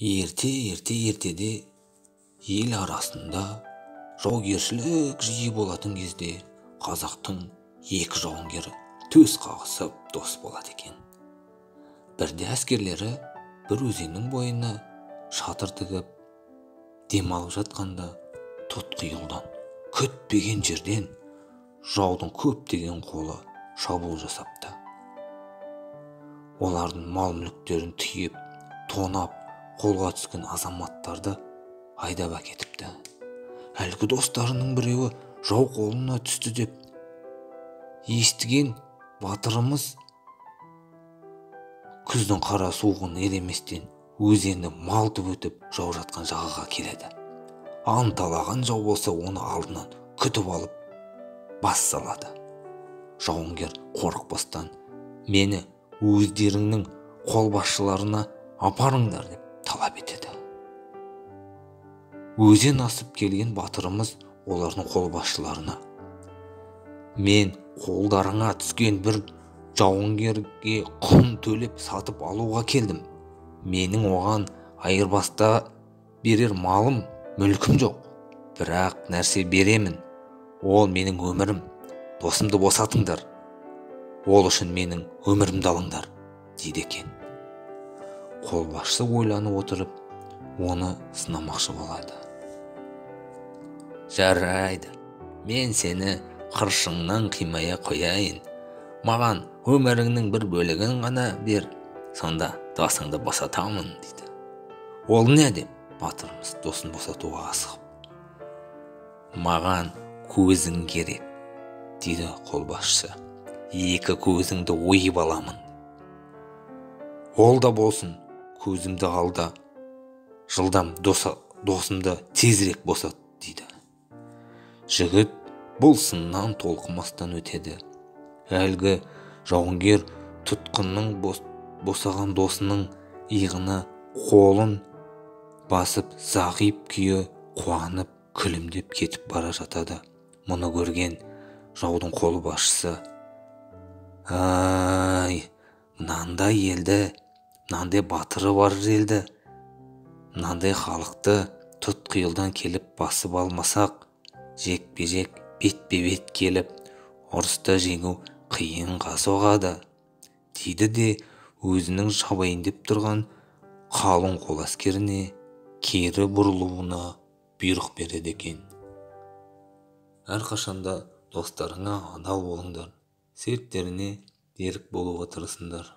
Ерте-ертеде ел арасында жаугершілік жиі болатын кезде қазақтың екі жауынгері төс қағысып дос болады екен. Бірде әскерлері бір өзеннің бойына шатыр тігіп демалып жатқанда тұтқиылдан күтпеген жерден жаудың көптеген қолы шабуыл жасапты. Олардың мал-мүліктерін түйіп, тонап, қолға түскен азаматтарды айдап әкетіпті. Әлгі достарының біреуі жау қолына түсті деп естіген батырымыз күздің қара суығын елеместен өзенді малтып өтіп жау жатқан жағаға келеді. Анталаған жау болса оны алдынан күтіп алып бас салады. Жауынгер қорықпастан мені өздеріңнің қолбасшыларына апарыңдар деп талап етеді. Өзен асып келген батырымыз олардың қолбасшыларына: мен қолдарыңа түскен бір жауынгерге құн төлеп сатып алуға келдім. Менің оған айырбаста берер малым, мүлкім жоқ. Бірақ нәрсе беремін. Ол менің өмірім. Досымды босатыңдар. Ол үшін менің өмірімді алыңдар, дейді екен. Қолбасшы ойланып отырып, оны сынамақшы болады. Жарайды, мен сені қыршыңнан қимай қояйын. Маған өміріңнің бір бөлігін ғана бер, сонда досыңды босатамын, дейді. Ол не деп батырымыз досын босатуға асығып. Маған көзің керек, дейді қолбасшы. Екі көзіңді ойып аламын. Ол да болсын, көзімді ал да жылдам досымды тезірек босат, дейді. Жігіт бұл сыннан толқымастан өтеді. Әлгі жауынгер тұтқынның босаған досының иығына қолын басып, зағип күйі қуанып күлімдеп кетіп бара жатады. Мұны көрген жаудың қолбасшысы: ай, мынандай елді, мынандай батыры бар елді, мынандай халықты тұтқиылдан келіп басып алмасақ, жекпе-жек бетпе-бет келіп ұрыста жеңу қиынға соғады, дейді де өзінің шабайын деп тұрған қалың қол әскеріне кері бұрылуына бұйрық береді екен. Әрқашанда достарыңа адал болыңдар, серттеріне берік болуға тырысыңдар.